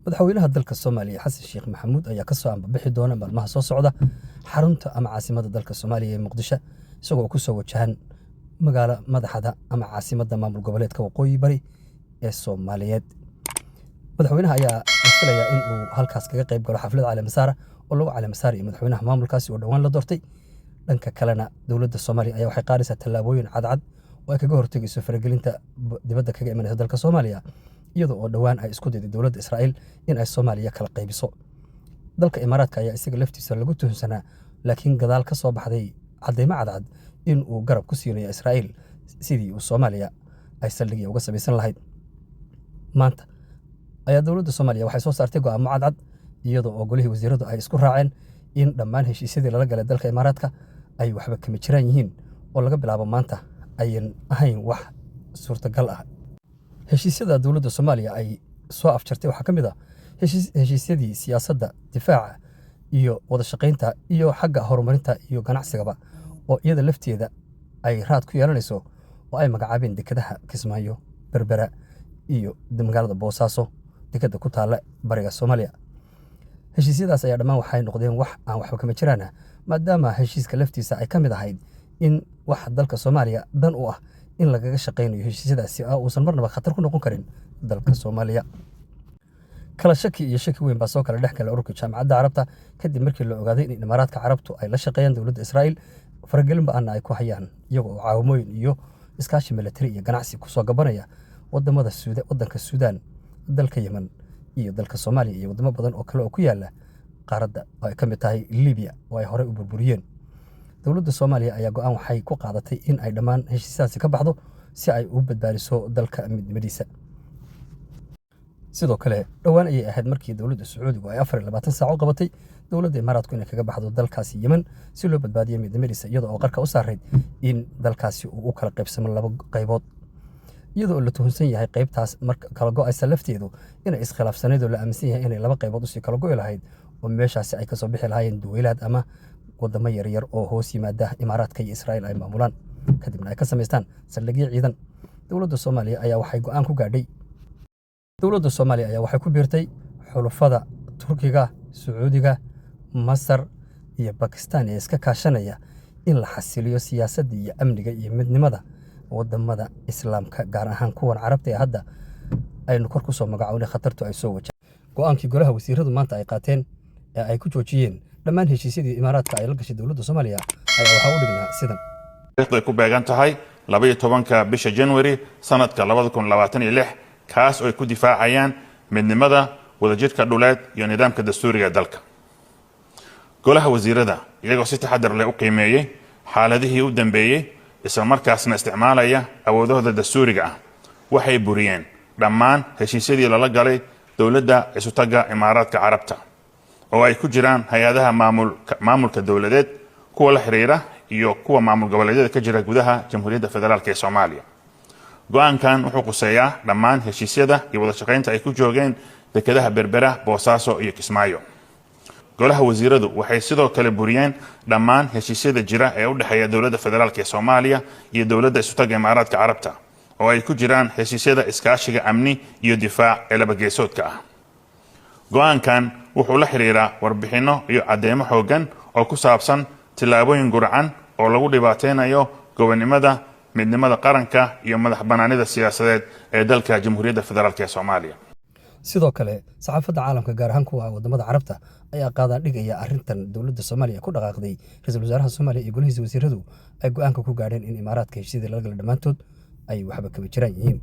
Madaxweynaha dalka Soomaaliya Xasan Sheekh Maxamuud ayaa kasoo ambabixi doona maalmaha soo socda xarunta ama caasimada dalka Soomaaliya ee Muqdisho, isagoo kusoo wajahan magaalo madaxda ama caasimadda maamul goboleedka Waqooyi Bari ee Soomaaliyeed. Madaxweynaha ayaa la filayaa in uu halkaas kaga qayb galo xaflad caleemasaara oo lagu caleemasaarayo madaxweynaha maamulkaasi oo dhowaan la doortay. Dhanka kalena, dowladda Soomaaliya ayaa waxay qaadaysaa tallaabooyin cadcad oo ay kaga hortegayso faragelinta dibadda kaga imanaysa dalka Soomaaliya, iyadoo oo dhowaan ay isku dayday dowladda Israa'iil in ay Soomaaliya kala qaybiso. Dalka Imaaraadka ayaa isaga laftiisa lagu tuhunsanaa, laakiin gadaal ka soo baxday cadeymo cadcad in uu garab ku siinayo Israa'iil sidii uu Soomaaliya ay saldhigya uga samaysan lahayd. Maanta ayaa dowladda Soomaaliya waxay soo saartay go'aamo cadcad, iyadoo oo golihii wasiiradu ay isku raaceen in dhammaan heshiisyadii lala galay dalka Imaaraadka ay waxba kama jiraan yihiin, oo laga bilaabo maanta ayan ahayn wax suurtagal ah. Heshiisyada dowladda Soomaaliya ay soo afjartay waxaa ka mid ah heshiisyadii siyaasadda, difaaca iyo wada shaqaynta iyo xagga horumarinta iyo ganacsigaba, oo iyada lafteeda ay raad ku yeelanayso oo ay magacaabeen dekedaha Kismaayo, Berbera iyo magaalada Boosaaso, dekeda ku taalla bariga Soomaaliya. Heshiisyadaas ayaa dhammaan waxay noqdeen wax aan waxba kama jiraan ah, maadaama heshiiska laftiisa ay ka mid ahayd in wax dalka Soomaaliya dan u ah in lagaga shaqaynayo heshiisyadaasi oo uusan marnaba khatar ku noqon karin dalka Soomaaliya. Kala shaki iyo shaki weyn baa soo kala dhex galay ururka Jaamacadda Carabta kadib markii la ogaaday in Imaaraadka Carabtu ay la shaqeeyaan dowladda Israa'iil, faragelin ba'anna ay ku hayaan, iyaga oo caawimooyin iyo iskaashi militari iyo ganacsi kusoo gabanaya wadamada Suuda, wadanka Suudaan, dalka Yemen iyo dalka Soomaaliya iyo wadamo badan oo kale oo ku yaala qaaradda, oo ay ka mid tahay Libiya oo ay horey u burburiyeen. Dowladda Soomaaliya ayaa go'aan waxay ku qaadatay in ay dhammaan heshiisyadaasi ka baxdo si ay u badbaadiso dalka midnimadiisa. Sidoo kale, dhowaan ayay ahayd markii dowladda Sacuudigu ay 24 saac u qabatay dowladda Imaaraadku inay kaga baxdo dalkaasi Yemen si loo badbaadiyo midnimadiisa, iyada oo qarka u saarayd in dalkaasi uu u kala qaybsamo laba qaybood, iyadoo oo la tuhunsan yahay qaybtaas marka kala go'aysa lafteedu inay iskhilaafsanayd oo la aaminsan yahay inay laba qaybood usii kala go'i lahayd, oo meeshaasi ay kasoo bixi lahaayeen duweylaad ama wadamo yaryar oo hoos yimaada Imaaraadka iyo Israa'iil ay maamulaan, kadibna ay ka samaystaan saldhigyo ciidan. Dowladda Soomaaliya ayaa waxay go'aan ku gaadhay, dowladda Soomaaliya ayaa waxay ku biirtay xulufada Turkiga, Sacuudiga, Masar iyo Bakistan ee iska kaashanaya in la xasiliyo siyaasadda iyo amniga iyo midnimada wadamada Islaamka, gaar ahaan kuwan Carabta ee hadda aynu kor ku soo magacownay khatartu ay soo wajahay. Go'aankii golaha wasiiradu maanta ay qaateen ee ay ku joojiyeen dhammaan heshiisyadii Imaaraadka ay la gashay dowladda Soomaaliya ayaa waxaa u dhignaa sidan. Ay ku beegan tahay 12-ka bisha January sanadka 2026, kaas oo ay ku difaacayaan midnimada, wadajirka dhuleed iyo nidaamka dastuuriga ee dalka. Golaha wasiirada, iyagoo si taxadar leh u qiimeeyey xaaladihii u dambeeyey, isla markaasna isticmaalaya awoodahooda dastuuriga ah, waxay buriyeen dhammaan heshiisyadii lala galay Dowladda Isutagga Imaaraadka Carabta, oo ay ku jiraan hay'adaha maamulka dowladeed, kuwa la xiriira iyo kuwa maamul goboleedyada ka jira gudaha Jamhuuriyadda Federaalka ee Soomaaliya. Go'aankan wuxuu quseeyaa dhammaan heshiisyada iyo wada shaqaynta ay ku joogeen dekedaha Berbera, Boosaaso iyo Kismaayo. Golaha wasiiradu waxay sidoo kale buriyeen dhammaan heshiisyada jira ee u dhexeeya Dowladda Federaalka ee Soomaaliya iyo Dowladda Isutagga Imaaraadka Carabta, oo ay ku jiraan heshiisyada iskaashiga amni iyo difaac ee labageesoodka ah. Go'aankan wuxuu la xiriiraa warbixinno iyo cadeymo xooggan oo ku saabsan tillaabooyin guracan oo lagu dhibaateynayo gobonnimada, midnimada qaranka iyo madax bannaanida siyaasadeed ee dalka Jamhuuriyadda Federaalka ee Soomaaliya. Sidoo kale, saxaafadda caalamka, gaar ahaan kuwa wadamada Carabta, ayaa qaadaan dhigaya arrintan dowladda Soomaaliya ku dhaqaaqday, ra-iisul wasaaraha Soomaaliya iyo golihiisa wasiiradu ay go'aanka ku gaadheen in Imaaraadka heshiisyadii lala gala dhammaantood ay waxba kama jiraan yihiin.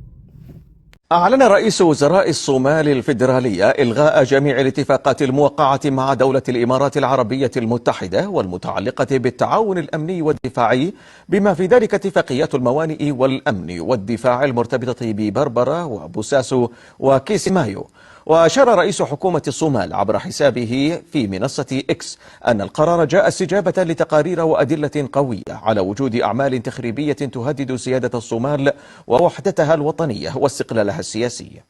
أعلن رئيس وزراء الصومال الفيدرالية إلغاء جميع الاتفاقات الموقعة مع دولة الإمارات العربية المتحدة والمتعلقة بالتعاون الأمني والدفاعي، بما في ذلك اتفاقيات الموانئ والأمن والدفاع المرتبطة ببربرة وبوساسو وكيسمايو. وأشار رئيس حكومة الصومال عبر حسابه في منصة إكس أن القرار جاء استجابة لتقارير وأدلة قوية على وجود أعمال تخريبية تهدد سيادة الصومال ووحدتها الوطنية واستقلالها السياسي.